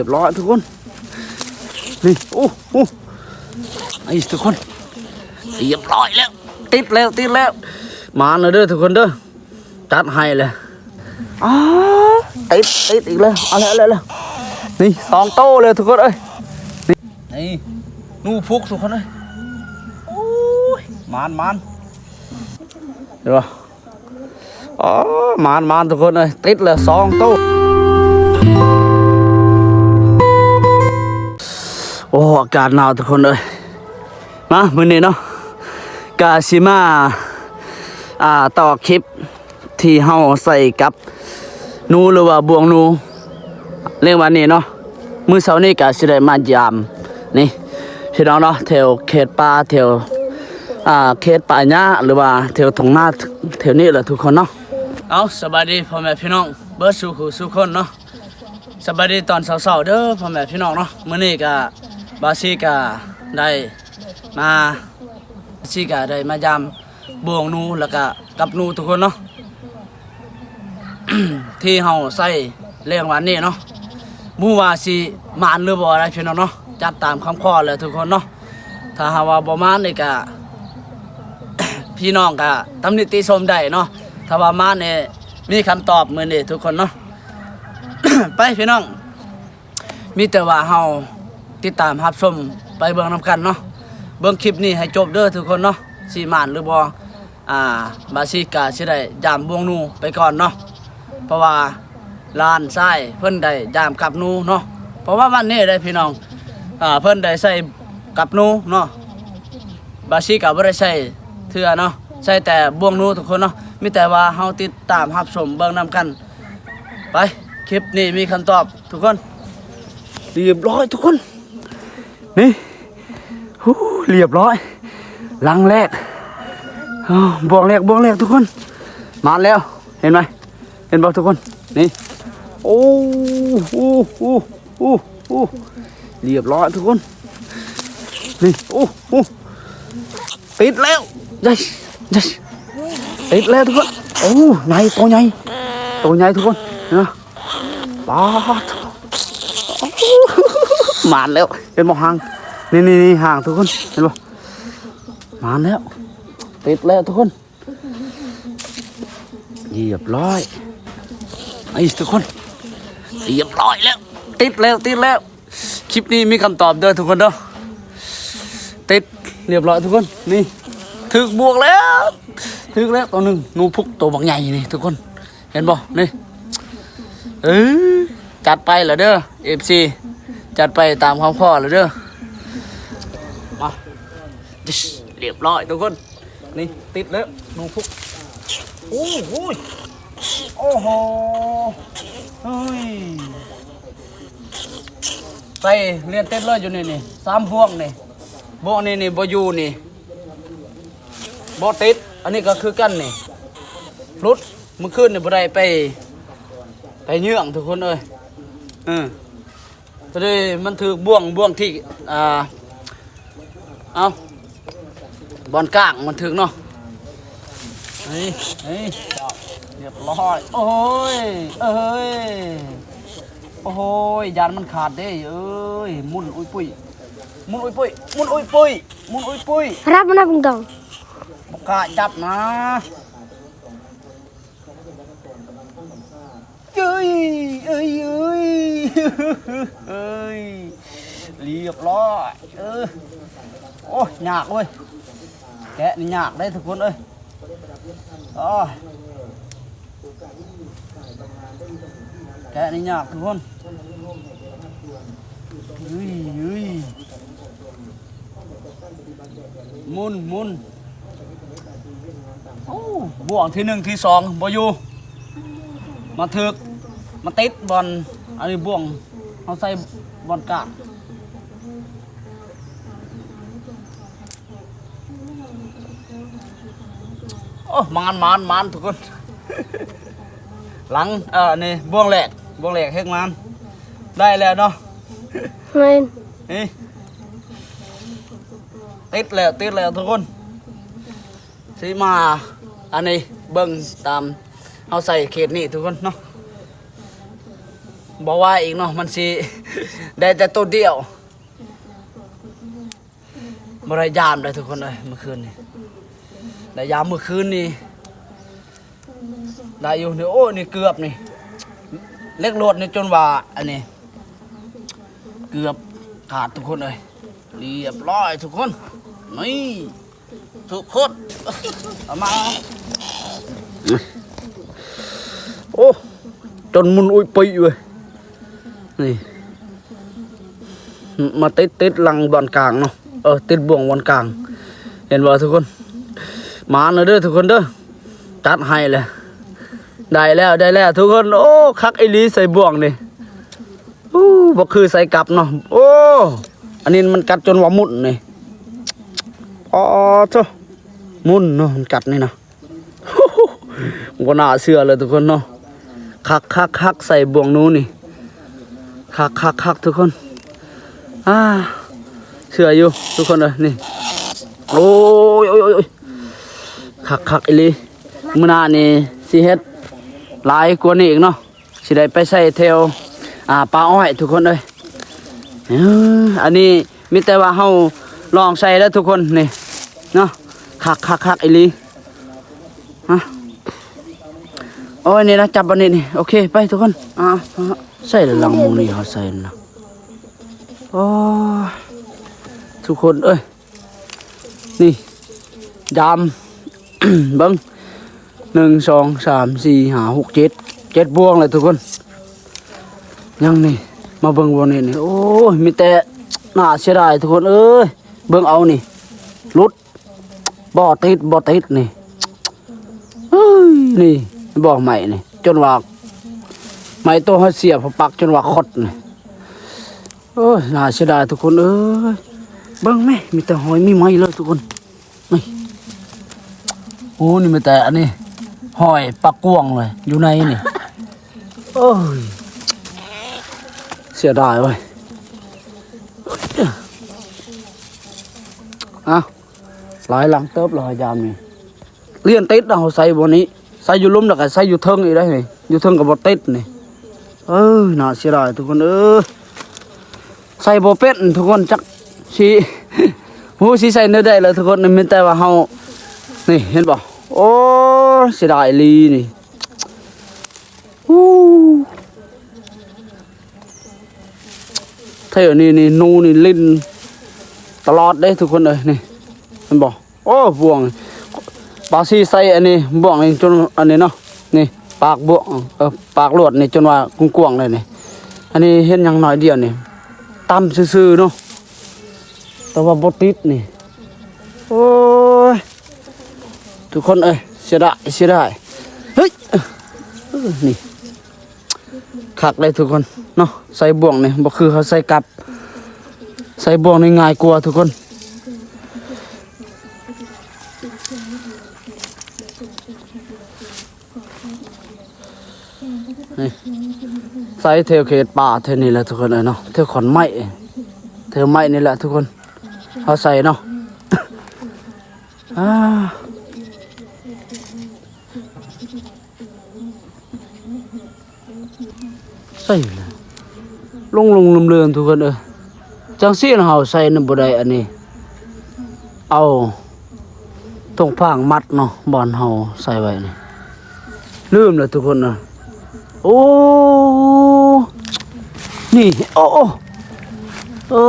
ຮຽບຮ້ອຍທຸກຄົນ ນີ້ ໂອ້ ໂອ້ ໄອ້ທຸກຄົນ ຮຽບຮ້ອຍແລ້ວ ຕິດແລ້ວ ຕິດແລ້ວ ມາແລ້ວເດີທຸກຄົນເດີ ຈັດໃຫ້ແລ້ວ ອ້າ ຕິດ ຕິດອີກແລ້ວ ເອົາແລ້ວ ເອົາແລ້ວ ນີ້ສອງໂຕແລ້ວທຸກຄົນເອີຍ ນີ້ ນີ້ ໜູພຸກທຸກຄົນເອີຍ ໂອ້ຍ ມານ ມານ ເຫັນບໍ່? ອໍ ມານໆ ທຸກຄົນເອີຍ ຕິດແລ້ວສອງໂຕ ໂອ້ ອາກາດໜາວທຸກຄົນເອີຍ ມາມື້ນີ້ເນາະ ກະຊິມາ ອ່າ ຕໍ່ຄລິບທີ່ເຮົາໃສ່ກັບໜູ ຫຼືວ່າບ່ວງໜູ ແລງວານນີ້ເນາະ ມື້ເຊົ້ານີ້ກະຊິໄດ້ມາຢາມ ນີ້ ພີ່ນ້ອງເນາະ ແຖວເຂດປ່າ ແຖວ ອ່າ ເຂດປ່າຫຍ້າ ຫຼືວ່າແຖວທົ່ງນາ ແຖວນີ້ແຫຼະທຸກຄົນເນາະ ເອົາ ສະບາຍດີພໍ່ແມ່ພີ່ນ້ອງເບິດສູ່ຜູ້ສູ່ຄົນເນາະ ສະບາຍດີຕອນເຊົ້າໆ ເດີພໍ່ແມ່ພີ່ນ້ອງເນາະ ມື້ນີ້ກະ ບາຊີກະໄດ້ມາ ບາຊີກະໄດ້ມາຢາມບ່ວງໜູ ແລ້ວກະກັບໜູທຸກຄົນເນາະ ທີ່ເຮົາໃສ່ແລງວານນີ້ເນາະ ບໍ່ຮູ້ວ່າຊິໝານຫຼືບໍ່ໄດ໋ພີ່ນ້ອງເນາະ ຈັດຕາມຄຳຂໍແຫຼະທຸກຄົນເນາະ ຖ້າຫາກວ່າບໍ່ໝານນີ້ກະ ພີ່ນ້ອງກະຕຳໜິຕິຊົມໄດ້ເນາະ ຖ້າວ່າໝານນີ້ມີຄຳຕອບມື້ນີ້ທຸກຄົນເນາະ ໄປພີ່ນ້ອງ ມີແຕ່ວ່າເຮົາຕິດຕາມຮັບຊົມໄປເບິ່ງນຳກັນເນາະ ເບິ່ງຄລິບນີ້ໃຫ້ຈົບເດີທຸກຄົນເນາະ ຊິໝານຫຼືບໍ່ ອ່າ ບາຊີກະຊິໄດ້ຢາມບ່ວງໜູໄປກ່ອນເນາະ ເພາະວ່າຫຼານຊາຍເພິ່ນໄດ້ຢາມກັບໜູເນາະ ເພາະວ່າວັນນີ້ໄດ໋ພີ່ນ້ອງ ອ່າ ເພິ່ນໄດ້ໃສ່ກັບໜູເນາະ ບາຊີກະບໍ່ໄດ້ໃສ່ເທື່ອເນາະ ໃສ່ແຕ່ບ່ວງໜູທຸກຄົນເນາະ ມີແຕ່ວ່າເຮົາຕິດຕາມຮັບຊົມເບິ່ງນຳກັນ ໄປ ຄລິບນີ້ມີຄຳຕອບທຸກຄົນ ຮຽບຮ້ອຍທຸກຄົນ ນີ້ ຫູ ຮຽບຮ້ອຍ ຫຼັງແລກ ໂອ້ ບ່ວງແລກ ບ່ວງແລກທຸກຄົນ ມາແລ້ວ ເຫັນໄໝ ເຫັນບໍ່ທຸກຄົນ ນີ້ ໂອ້ ໂອ້ ໂອ້ ໂອ້ ຮຽບຮ້ອຍທຸກຄົນ ນີ້ ໂອ້ ໂອ້ ຕິດແລ້ວ ເຢ້ ເຢ້ ຕິດແລ້ວທຸກຄົນ ໂອ້ ໃຫຍ່ ໂຕໃຫຍ່ ໂຕໃຫຍ່ທຸກຄົນ ເຫັນບໍ່? ປາດ ມາແລ້ວ ເຫັນບໍ່ຫາງ ນີ້ໆໆ ຫາງທຸກຄົນ ເຫັນບໍ່? ມາແລ້ວ ຕິດແລ້ວທຸກຄົນ ຮຽບຮ້ອຍ ໄອ້ທຸກຄົນ ຮຽບຮ້ອຍແລ້ວ ຕິດແລ້ວ ຕິດແລ້ວ ຄລິບນີ້ມີຄຳຕອບເດີທຸກຄົນເດີ ຕິດຮຽບຮ້ອຍທຸກຄົນ ນີ້ ຖືກບ່ວງແລ້ວ ຖືກແລ້ວໂຕໜຶ່ງ ໜູພຸກໂຕບັກໃຫຍ່ນີ້ທຸກຄົນ ເຫັນບໍ່? ນີ້ ເອີ ຈັດໄປລະເດີ ເອັຟຊີ ຈັດໄປຕາມຄຳຂໍລະເດີ ມາ ຮຽບຮ້ອຍທຸກຄົນ ນີ້ ຕິດແລ້ວ ໜູພຸກ ໂອ້ໂຫ ໂອ້ໂຫ ເຮີ້ຍ ໃສ່ລຽນຕິດເລີຍຢູ່ນີ້ນີ້ ສາມບ່ວງນີ້ ບ່ວງນີ້ນີ້ບໍ່ຢູ່ນີ້ ບໍ່ຕິດ ອັນນີ້ກໍຄືກັນນີ້ ຫຼຸດ ມື້ຄືນນີ້ບໍ່ໄດ້ໄປ ໄປເຍືອງທຸກຄົນເອີຍ ເອີ ໂຕນີ້ມັນຖືກບ່ວງ ບ່ວງທີ່ ອ່າ ເອົ້າ ບ່ອນກ້າງມັນຖືກເນາະ ເຮີ້ຍ ເຮີ້ຍ ຮຽບຮ້ອຍ ໂອ້ຍ ເອີຍ ໂອ້ຍ ຢ້ານມັນຂາດເດ້ ເອີຍ ໝຸນອຸ້ຍປຸ້ຍ ໝຸນອຸ້ຍປຸ້ຍ ໝຸນອຸ້ຍປຸ້ຍ ໝຸນອຸ້ຍປຸ້ຍ ຮັບມັນນະກຸງຕອງ ບໍ່ກ້າຈັບນະ. ເອີຍ ເອີຍ ເອີຍ ເອີຍ ຮຽບຮ້ອຍ ເອີ ໂອ້ຍ ຍາກເວີຍ ແກະນີ້ຍາກເດ້ທຸກຄົນເອີຍ ໂອ້ຍ ແກະນີ້ຍາກທຸກຄົນ ເອີຍ ເອີຍ ໝຸນ ໝຸນ ໂອ້ ບ່ວງທີໜຶ່ງທີສອງບໍ່ຢູ່ ມາຖືກ ມາຕິດບ່ອນ ອັນນີ້ບ່ວງ ເຮົາໃສ່ບ່ອນກາງ ໂອ້ ມານ ມານ ມານ ທຸກຄົນ ຫຼັງ ເອີ ນີ້ບ່ວງແລກ ບ່ວງແລກແຮງມານ ໄດ້ແລ້ວເນາະ ແມ່ນ ນີ້ ຕິດແລ້ວ ຕິດແລ້ວທຸກຄົນ ຊິມາ ອັນນີ້ເບິ່ງຕາມເຮົາໃສ່ເຂດນີ້ທຸກຄົນເນາະ ບໍ່ໄຫວອີກເນາະ ມັນຊິໄດ້ແຕ່ໂຕດຽວ. ບໍ່ໄດ້ຍາມເດ້ທຸກຄົນເອີຍ ມື້ຄືນນີ້ ໄດ້ຍາມມື້ຄືນນີ້ ໄດ້ຢູ່ນີ້. ໂອ້ ນີ້ເກືອບນີ້ ເຫຼັກລວດນີ້ຈົນວ່າອັນນີ້ ເກືອບຂາດທຸກຄົນເອີຍ. ຮຽບຮ້ອຍທຸກຄົນ ນີ້ ທຸກຄົນ ເອົາມາ ໂອ້ ຈົນໝຸ່ນອຸ້ຍປຸ້ຍເວີຍ ນີ້ ມາຕິດ ຕິດຫຼັງບ່ອນກາງເນາະ ເອີ ຕິດບ່ວງບ່ອນກາງ ເຫັນບໍ່ທຸກຄົນ? ມາແລ້ວເດີທຸກຄົນເດີ ຈັດໃຫ້ແລ້ວ ໄດ້ແລ້ວ ໄດ້ແລ້ວທຸກຄົນ. ໂອ້ ຄັກອີ່ຫຼີໃສ່ບ່ວງນີ້. ໂອ້ ບໍ່ຄືໃສ່ກັບເນາະ. ໂອ້ ອັນນີ້ມັນກັດຈົນວ່າໝຸ່ນນີ້ ອໍໂທ້ ໝຸ່ນເນາະ ມັນກັດນີ້ນະ. ບໍ່ໜ້າເຊື່ອເລີຍທຸກຄົນເນາະ. ຄັກໆໆ ໃສ່ບ່ວງນູນີ້ ຄັກໆໆ ທຸກຄົນ. ອາ ເຊື່ອຢູ່ທຸກຄົນເອີຍ ນີ້. ໂອ້ຍ ໂອ້ຍ ໂອ້ຍ ໂອ້ຍ ຄັກໆອີ່ຫຼີ. ມື້ໜ້ານີ້ຊິເຮັດຫຼາຍກວ່ານີ້ອີກເນາະ. ຊິໄດ້ໄປໃສ່ແຖວ ອ່າ ປ່າອ້ອຍທຸກຄົນເອີຍ. ເອີ ອັນນີ້ມີແຕ່ວ່າເຮົາລອງໃສ່ເດີທຸກຄົນ ນີ້ເນາະ. ຄັກໆໆອີ່ຫຼີ. ຮະ ໂອ້ຍ ນີ້ນະ ຈັບອັນນີ້ນີ້ ໂອເຄ ໄປທຸກຄົນ. ອ່າ ໃສ່ລະຫຼັງໝ່ອງນີ້ເຮົາໃສ່ນະ. ໂອ້ຍ ທຸກຄົນເອີຍ ນີ້ ຢາມ ເບິ່ງ ໜຶ່ງ ສອງ ສາມ ສີ່ ຫ້າ ຫົກ ເຈັດ ເຈັດບ່ວງແລ້ວທຸກຄົນ. ຍັງນີ້ ມາເບິ່ງບ່ວງນີ້ນີ້ ໂອ້ຍ ມີແຕ່ໜ້າເສຍດາຍທຸກຄົນເອີຍ. ເບິ່ງເອົານີ້ ຫຼຸດ ບໍ່ຕິດ ບໍ່ຕິດນີ້. ເອີຍ ນີ້ ບໍ່ໄມ້ນີ້ ຈົນວ່າໄມ້ໂຕເຮົາເສຍ ເຮົາປັກຈົນວ່າຄົດນີ້. ໂອ້ຍ ໜ້າເສຍດາຍທຸກຄົນເອີຍ. ເບິ່ງແມະ ມີແຕ່ຫອຍມີໄມ້ເລີຍທຸກຄົນ. ນີ້ ໂອ້ ນີ້ມີແຕ່ອັນນີ້ ຫອຍປາກກວາງເລີຍຢູ່ໃນນີ້. ໂອ້ຍ ເສຍດາຍເວີຍ. ເອົ້າ ຫຼາຍຫຼັງເຕີບແລ້ວຍາມນີ້. ລຽນຕິດເຮົາໃສ່ບ່ອນນີ້ ໃສ່ຢູ່ລຸ່ມແລ້ວກໍໃສ່ຢູ່ເທິງອີກໄດ໋ນີ້ ຢູ່ເທິງກໍບໍ່ຕິດນີ້. ເອີ ໜ້າເສຍດາຍທຸກຄົນເອີຍ. ໃສ່ບໍ່ເປັນທຸກຄົນ ຈັກຊິ ຮູ້ຊິໃສ່ແນວໃດລະທຸກຄົນ. ມີແຕ່ວ່າເຮົາ ນີ້ ເຫັນບໍ່? ໂອ້ ເສຍດາຍອີ່ຫຼີນີ້. ໂອ້ ແຖວນີ້ນີ້ ໜູນີ້ຫຼິ້ນຕະຫຼອດເດ້ທຸກຄົນເອີຍ. ນີ້ ເຫັນບໍ່? ໂອ້ ບ່ວງ ປາຊີໃສ່ອັນນີ້ ບ່ວງນີ້ຈົນອັນນີ້ເນາະ ນີ້ ປາກບ່ວງ ເອີ ປາກລວດນີ້ຈົນວ່າກວ້າງໆເລີຍນີ້. ອັນນີ້ເຫັນຫຍັງໜ້ອຍດຽວນີ້ ຕ່ຳຊື່ໆເນາະ ແຕ່ວ່າບໍ່ຕິດນີ້. ໂອ້ຍ ທຸກຄົນເອີຍ ເສຍດາຍ ເສຍດາຍ. ເຮີ້ຍ ເອີ ນີ້ ຄັກເລີຍທຸກຄົນເນາະ. ໃສ່ບ່ວງນີ້ບໍ່ຄືເຮົາໃສ່ກັບ ໃສ່ບ່ວງນີ້ງ່າຍກວ່າທຸກຄົນ. ນີ້ ໃສ່ແຖວເຂດປ່າແຖວນີ້ແຫຼະທຸກຄົນເອີຍເນາະ ແຖວຂອນໄມ້ ແຖວໄມ້ນີ້ແຫຼະທຸກຄົນ ເຮົາໃສ່ເນາະ. ອາ ໃສ່ນະ ຫຼົງໆເລື່ອນໆ ທຸກຄົນເອີຍ. ຈັ່ງຊີ້ນະ ເຮົາໃສ່ນະບໍ່ໄດ້ອັນນີ້ ເອົາຖົງຟາງມັດເນາະ ບ່ອນເຮົາໃສ່ໄວ້ນີ້ ລືມແລ້ວທຸກຄົນເອີຍ. ໂອ້ ນີ້ ໂອ້ ໂອ້ ເອີ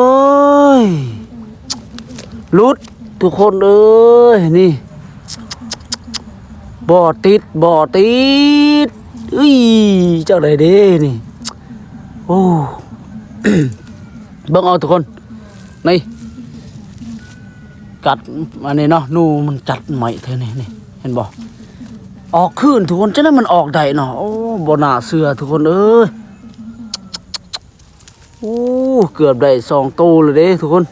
ຍ ຫຼຸດ ທຸກຄົນເອີຍ ນີ້ ບໍ່ຕິດ ບໍ່ຕິດ ເອີຍ ຈັ່ງໃດເດ້ນີ້. ໂອ້ ເບິ່ງເອົາທຸກຄົນ ນີ້ ກັດອັນນີ້ເນາະ ໜູມັນກັດໄມ້ແທ້ນີ້ ນີ້ ເຫັນບໍ່? ອອກຄືນທຸກຄົນ ຈັ່ງໃດມັນອອກໄດ້ເນາະ. ໂອ້ ບໍ່ໜ້າເຊື່ອທຸກຄົນເອີຍ. ໂອ້ ເກືອບໄດ້ສອງໂຕເລີຍເດ້ທຸກຄົນ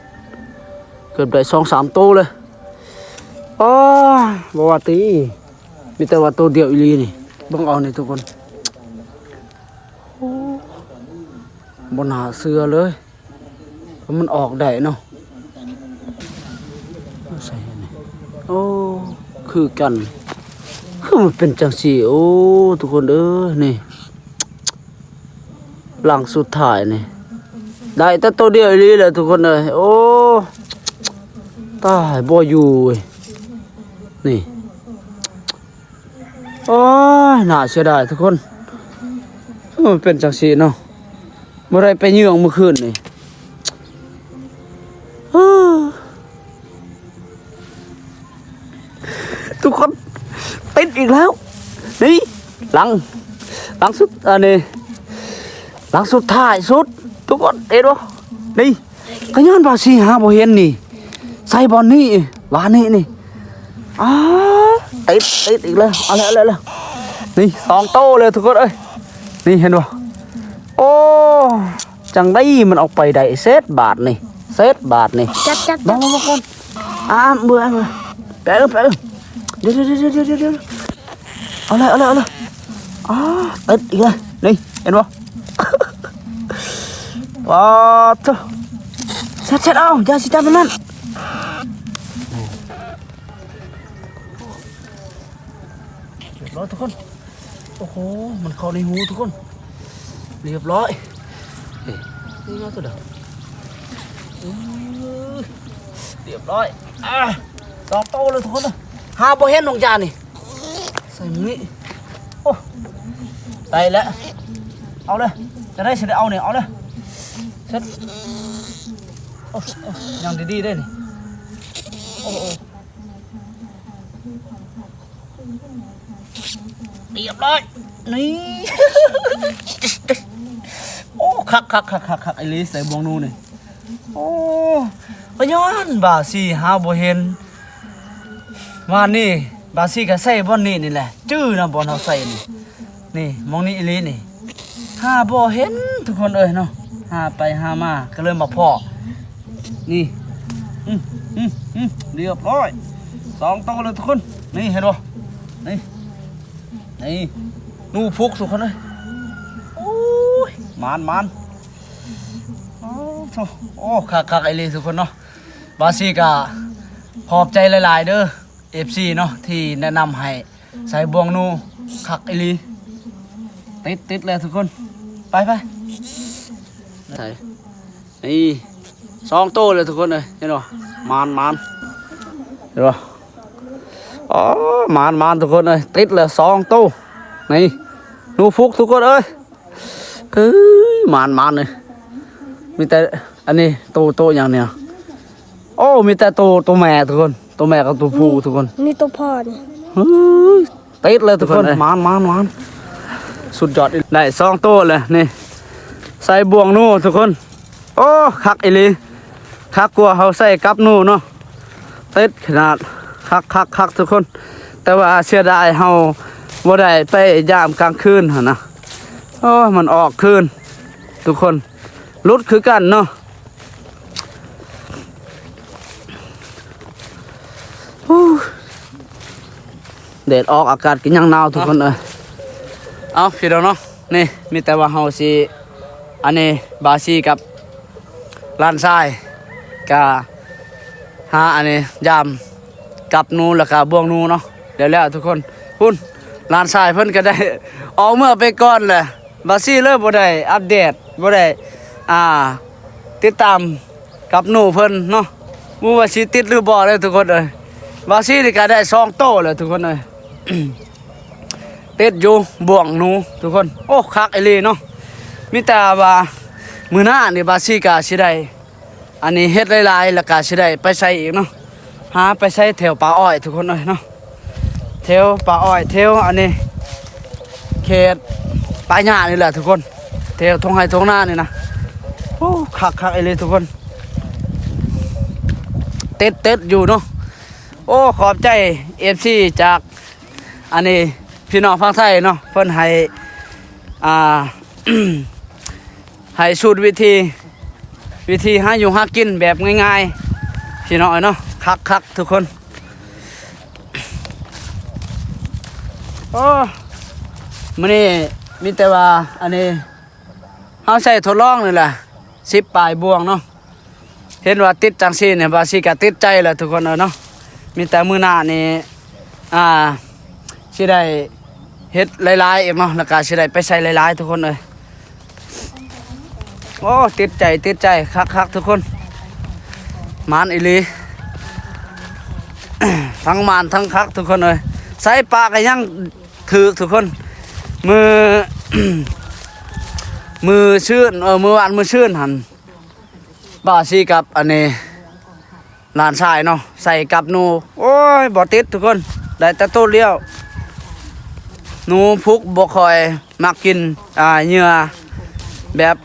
ເກືອບໄດ້ສອງສາມໂຕເລີຍ. ໂອ້ຍ ບໍ່ວ່າຕິ ມີແຕ່ວ່າໂຕດຽວອີ່ຫຼີນີ້ ເບິ່ງເອົານີ້ທຸກຄົນ. ໂອ້ ບໍ່ໜ້າເຊື່ອເລີຍ ມັນອອກໄດ້ເນາະ. ໃສ່ອັນນີ້ ໂອ້ ຄືກັນ ຄືມັນເປັນຈັ່ງຊີ້. ໂອ້ ທຸກຄົນເອີຍ ນີ້ ຫຼັງສຸດທ້າຍນີ້ ໄດ້ແຕ່ໂຕດຽວອີ່ຫຼີແຫຼະທຸກຄົນເອີຍ. ໂອ້ ຕາຍ ບໍ່ຢູ່ເວີຍ ນີ້. ໂອ້ຍ ໜ້າເສຍດາຍທຸກຄົນ. ເອີ ມັນເປັນຈັ່ງຊີ້ເນາະ ບໍ່ໄດ້ໄປເຍືອງມື້ຄືນນີ້. ທຸກຄົນ ຕິດອີກແລ້ວ. ນີ້ ຫຼັງ ຫຼັງສຸດ ອັນນີ້ ຫຼັງສຸດທ້າຍສຸດ ທຸກຄົນ ເຫັນບໍ່? ນີ້ ກະຍ້ອນວ່າຊິຫາບໍ່ເຫັນນີ້ ໃສ່ບ່ອນນີ້ ວານນີ້ນີ້. ອ້າ ຕິດ ຕິດອີກແລ້ວ. ເອົາແລ້ວ ເອົາແລ້ວ ເອົາແລ້ວ. ນີ້ ສອງໂຕເລີຍທຸກຄົນເອີຍ. ນີ້ ເຫັນບໍ່? ໂອ້ ຈັ່ງໃດມັນອອກໄປໄດ້ເສັດບາດນີ້ ເສັດບາດນີ້. ຈັບ ຈັບ ຈັບ ບໍ່ ບໍ່ ບໍ່ກ່ອນ. ອ້າ ເບື່ອ ເບື່ອ ແປະ ແປະ. ດຽວ ດຽວ ດຽວ ດຽວ ດຽວ ດຽວ. ເອົາເລີຍ ເອົາເລີຍ ເອົາເລີຍ. ອ້າ ຕິດອີກແລ້ວ. ນີ້ ເຫັນບໍ່? ປາດໂທ້ ເຊັດ ເຊັດ ເອົາ ຢ່າຊິຈັບມັນນັ້ນ. ຮຽບຮ້ອຍທຸກຄົນ. ໂອ້ໂຫ ມັນເຂົ້າໃນຮູທຸກຄົນ. ຮຽບຮ້ອຍ. ເອີ ນີ້ມາຕົວດຽວ. ເອີ ຮຽບຮ້ອຍ. ອາ ສອງໂຕເລີຍທຸກຄົນ. ຫາບໍ່ເຫັນນ້ອງຈານນີ້. ໃສ່ມື້ນີ້. ໂອ້ ໄດ້ແລ້ວ. ເອົາເລີຍ. ຈະໄດ້ຊິໄດ້ເອົານີ້. ເອົາເລີຍ. ເຊັດ. ໂອ້ ໂອ້ ຍັງດີໆເດ້ນີ້. ໂອ້ ໂອ້ ຮຽບຮ້ອຍ. ນີ້ ໂອ້ ຄັກໆໆໆ ອີ່ຫຼີ ໃສ່ບ່ວງນູນີ້. ໂອ້ ກະຍ້ອນວ່າຊິຫາບໍ່ເຫັນ. ວານນີ້ບາຊີກະໃສ່ບ່ອນນີ້ນີ້ແຫຼະ ຈື່ນຳບ່ອນເຮົາໃສ່ນີ້. ນີ້ ໝ່ອງນີ້ອີ່ຫຼີນີ້ ຫາບໍ່ເຫັນທຸກຄົນເອີຍເນາະ. ຫາໄປຫາມາກະເລີຍມາພໍ້ນີ້. ອືມ ອືມ ອືມ ຮຽບຮ້ອຍ. ສອງໂຕເລີຍທຸກຄົນ. ນີ້ ເຫັນບໍ່? ນີ້ ນີ້ ໜູພຸກທຸກຄົນເອີຍ. ໂອ້ຍ ໝານ ໝານ. ໂອ້ໂທ້ ໂອ້ ຄັກໆ ອີ່ຫຼີທຸກຄົນເນາະ. ບາຊີກະຂອບໃຈຫຼາຍໆເດີ ເອັຟຊີເນາະ ທີ່ແນະນຳໃຫ້ໃສ່ບ່ວງນູ. ຄັກອີ່ຫຼີ. ຕິດ ຕິດແລ້ວທຸກຄົນ. ໄປ ໄປ ໃສ່. ນີ້ ສອງໂຕເລີຍທຸກຄົນເອີຍ. ເຫັນບໍ່? ໝານ ໝານ. ເຫັນບໍ່? ອໍ ໝານ ໝານທຸກຄົນເອີຍ. ຕິດແລ້ວສອງໂຕ. ນີ້ ໜູຟຸກທຸກຄົນເອີຍ. ເອີຍ ໝານ ໝານເລີຍ. ມີແຕ່ອັນນີ້ ໂຕ ໂຕຫຍັງນີ້? ໂອ້ ມີແຕ່ໂຕ ໂຕແມ່ທຸກຄົນ. ໂຕແມ່ກັບໂຕຜູ້ທຸກຄົນ. ນີ້ໂຕພໍ່ນີ້. ເຮີ້ຍ ຕິດເລີຍທຸກຄົນເອີຍ. ໝານ ໝານ ໝານ. ສຸດຍອດອີ່ ໄດ້ສອງໂຕເລີຍນີ້. ໃສ່ບ່ວງນູທຸກຄົນ. ໂອ້ ຄັກອີ່ຫຼີ. ຄັກກວ່າເຮົາໃສ່ກັບນູເນາະ. ຕິດຂະໜາດ. ຄັກ ຄັກ ຄັກທຸກຄົນ. ແຕ່ວ່າເສຍດາຍເຮົາບໍ່ໄດ້ໄປຢາມກາງຄືນຫັ້ນນະ. ໂອ້ ມັນອອກຄືນທຸກຄົນ. ຫຼຸດຄືກັນເນາະ. ໂອ້ ແດດອອກ ອາກາດກໍຍັງໜາວທຸກຄົນເອີຍ. ເອົາ ພີ່ນ້ອງເນາະ ນີ້ມີແຕ່ວ່າເຮົາຊິ ອັນນີ້ ບາຊີກັບຫຼານຊາຍກະຫາ ອັນນີ້ ຢາມກັບນູ ແລ້ວກະບ່ວງນູເນາະ. ແລ້ວໆທຸກຄົນ. ພຸ້ນ ຫຼານຊາຍເພິ່ນກະໄດ້ອອກເມືອໄປກ່ອນແຫຼະ. ບາຊີເລີຍບໍ່ໄດ້ອັບເດດ ບໍ່ໄດ້ ອ່າ ຕິດຕາມກັບໜູເພິ່ນເນາະ. ບໍ່ຮູ້ວ່າຊິຕິດຫຼືບໍ່ເດີທຸກຄົນເອີຍ. ບາຊີນີ້ກະໄດ້ສອງໂຕແລ້ວທຸກຄົນເອີຍ. ຕິດຢູ່ບ່ວງໜູທຸກຄົນ. ໂອ້ ຄັກອີ່ຫຼີເນາະ. ມີແຕ່ວ່າມື້ໜ້ານີ້ບາຊີກະຊິໄດ້ ອັນນີ້ເຮັດຫຼາຍໆ ແລ້ວກະຊິໄດ້ໄປໃສ່ອີກເນາະ. ຫາໄປໃສ່ແຖວປ່າອ້ອຍທຸກຄົນເອີຍເນາະ. ແຖວປ່າອ້ອຍ ແຖວອັນນີ້ ເຂດປ່າຫຍ້ານີ້ແຫຼະທຸກຄົນ. ແຖວທົ່ງໄຮ່ທົ່ງນານີ້ນະ. ໂອ້ ຄັກໆອີ່ຫຼີທຸກຄົນ. ຕິດໆຢູ່ເນາະ. ໂອ້ ຂອບໃຈເອັຟຊີຈາກ ອັນນີ້ ພີ່ນ້ອງຝັ່ງໄທເນາະ ເພິ່ນໃຫ້ ອ່າ ໃຫ້ສູດວິທີ ວິທີຫາຢູ່ຫາກິນແບບງ່າຍໆ ພີ່ນ້ອງເອີຍເນາະ. ຄັກໆທຸກຄົນ. ໂອ້ ມື້ນີ້ມີແຕ່ວ່າ ອັນນີ້ ເຮົາໃຊ້ທົດລອງນີ້ແຫຼະ ສິບປາຍບ່ວງເນາະ. ເຫັນວ່າຕິດຈັ່ງຊີ້ນີ້ ບາຊີກະຕິດໃຈແລ້ວທຸກຄົນເອີຍເນາະ. ມີແຕ່ມື້ໜ້ານີ້ ອ່າ ຊິໄດ້ເຮັດຫຼາຍໆອີກເນາະ ແລ້ວກະຊິໄດ້ໄປໃສ່ຫຼາຍໆທຸກຄົນເອີຍ. ໂອ້ ຕິດໃຈ ຕິດໃຈ ຄັກໆ ທຸກຄົນ ໝານອີ່ຫຼີ ທັງໝານທັງຄັກ ທຸກຄົນເອີຍ. ໃສ່ປາກະຍັງຖືກ ທຸກຄົນ. ມື້ ມື້ຊືນ ເອີ ມື້ວານມື້ຊືນຫັ້ນ ບ່າວຊີກັບອັນນີ້ ຫຼານຊາຍເນາະ ໃສ່ກັບໜູ ໂອ້ຍ ບໍ່ຕິດທຸກຄົນ ໄດ້ແຕ່ໂຕດຽວ. ໜູພຸກບໍ່ຄ່ອຍມັກກິນ ອ່າ ເຫຍື່ອແບບ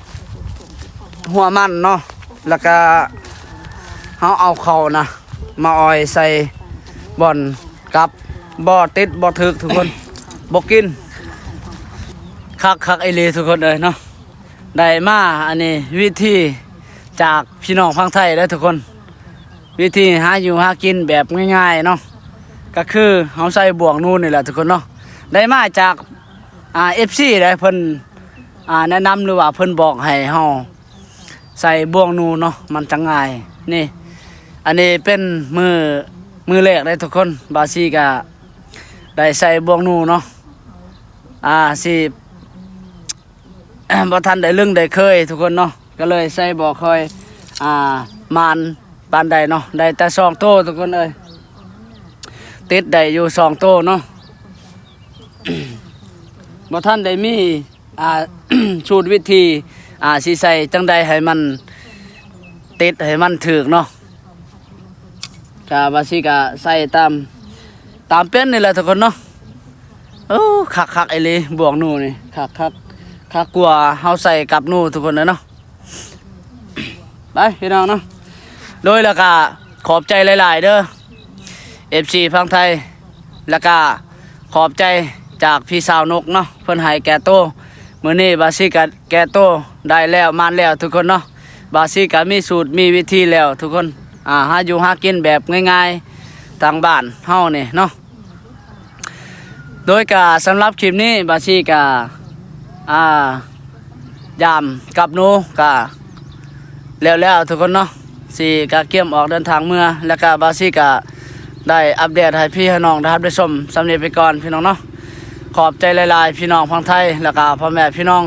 ຫົວມັນເນາະ ແລ້ວກະເຮົາເອົາເຂົ້ານະ ມາອອຍໃສ່ບ່ອນກັບ ບໍ່ຕິດບໍ່ຖືກທຸກຄົນ ບໍ່ກິນ. ຄັກ ຄັກອີ່ຫຼີທຸກຄົນເອີຍເນາະ. ໄດ້ມາອັນນີ້ ວິທີຈາກພີ່ນ້ອງຝັ່ງໄທເດີທຸກຄົນ ວິທີຫາຢູ່ຫາກິນແບບງ່າຍໆເນາະ ກະຄືເຮົາໃສ່ບ່ວງໜູນີ້ແຫຼະທຸກຄົນເນາະ. ໄດ້ມາຈາກ ອ່າ ເອັຟຊີ ເດ້ ເພິ່ນ ອ່າ ແນະນຳ ຫຼືວ່າເພິ່ນບອກໃຫ້ເຮົາໃສ່ບ່ວງໜູເນາະ ມັນຈະງ່າຍ. ນີ້ ອັນນີ້ເປັນມື້ ມື້ແລກເດ້ທຸກຄົນ ບ່າວຊີກະໄດ້ໃສ່ບ່ວງໜູເນາະ ອ່າ ຊິ ບໍ່ທັນໄດ້ລຶ້ງໄດ້ເຄີຍທຸກຄົນເນາະ ກະເລີຍໃສ່ບໍ່ຄ່ອຍ ອ່າ ໝານປານໃດເນາະ. ໄດ້ແຕ່ສອງໂຕທຸກຄົນເອີຍ ຕິດໄດ້ຢູ່ສອງໂຕເນາະ ບໍ່ທັນໄດ້ມີ ອ່າ ສູດວິທີ ອ່າ ຊິໃສ່ຈັ່ງໃດໃຫ້ມັນຕິດ ໃຫ້ມັນຖືກເນາະ. ກະວ່າຊິກະໃສ່ຕາມ ຕາມເປັນນີ້ແຫຼະທຸກຄົນເນາະ. ໂອ້ ຄັກໆ ອີ່ຫຼີ ບ່ວງໜູນີ້ ຄັກໆ ຄັກກວ່າເຮົາໃສ່ກັບໜູທຸກຄົນເດີເນາະ. ໄປພີ່ນ້ອງເນາະ ໂດຍ ແລ້ວກະຂອບໃຈຫຼາຍໆເດີ ເອັຟຊີຝັ່ງໄທ ແລ້ວກະຂອບໃຈຈາກພີ່ສາວນົກເນາະ ເພິ່ນໃຫ້ແກ່ໂຕ. ມື້ນີ້ບ່າວຊີກະແກ່ໂຕໄດ້ແລ້ວ ໝານແລ້ວທຸກຄົນເນາະ. ບ່າວຊີກະມີສູດມີວິທີແລ້ວທຸກຄົນ ອ່າ ຫາຢູ່ຫາກິນແບບງ່າຍໆ ທາງບ້ານເຮົານີ້ເນາະ. ໂດຍກະສຳລັບຄລິບນີ້ ບ່າວຊີກະ ອ່າ ຢາມກັບໜູກະແລ້ວໆທຸກຄົນເນາະ ຊີກະກຽມອອກເດີນທາງເມືອ ແລ້ວກະບ່າວຊີກະໄດ້ອັບເດດໃຫ້ພີ່ໃຫ້ນ້ອງໄດ້ຮັບໄດ້ຊົມສ່ຳນີ້ໄປກ່ອນພີ່ນ້ອງເນາະ. ຂອບໃຈຫຼາຍໆ ພີ່ນ້ອງຝັ່ງໄທ ແລ້ວກະພໍ່ແມ່ພີ່ນ້ອງ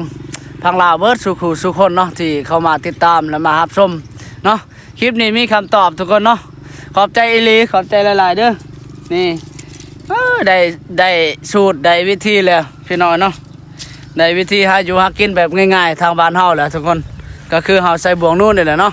ຝັ່ງລາວເບິດສູ່ຄູ່ສູ່ຄົນເນາະ ທີ່ເຂົ້າມາຕິດຕາມ ແລະ ມາຮັບຊົມເນາະ. ຄລິບນີ້ມີຄຳຕອບທຸກຄົນເນາະ. ຂອບໃຈອີ່ຫຼີ ຂອບໃຈຫຼາຍໆເດີ. ນີ້ ເອີ ໄດ້ ໄດ້ສູດ ໄດ້ວິທີແລ້ວພີ່ນ້ອງເນາະ ໄດ້ວິທີຫາຢູ່ຫາກິນແບບງ່າຍໆ ທາງບ້ານເຮົາແຫຼະທຸກຄົນ ກະຄືເຮົາໃສ່ບ່ວງໜູນີ້ແຫຼະເນາະ.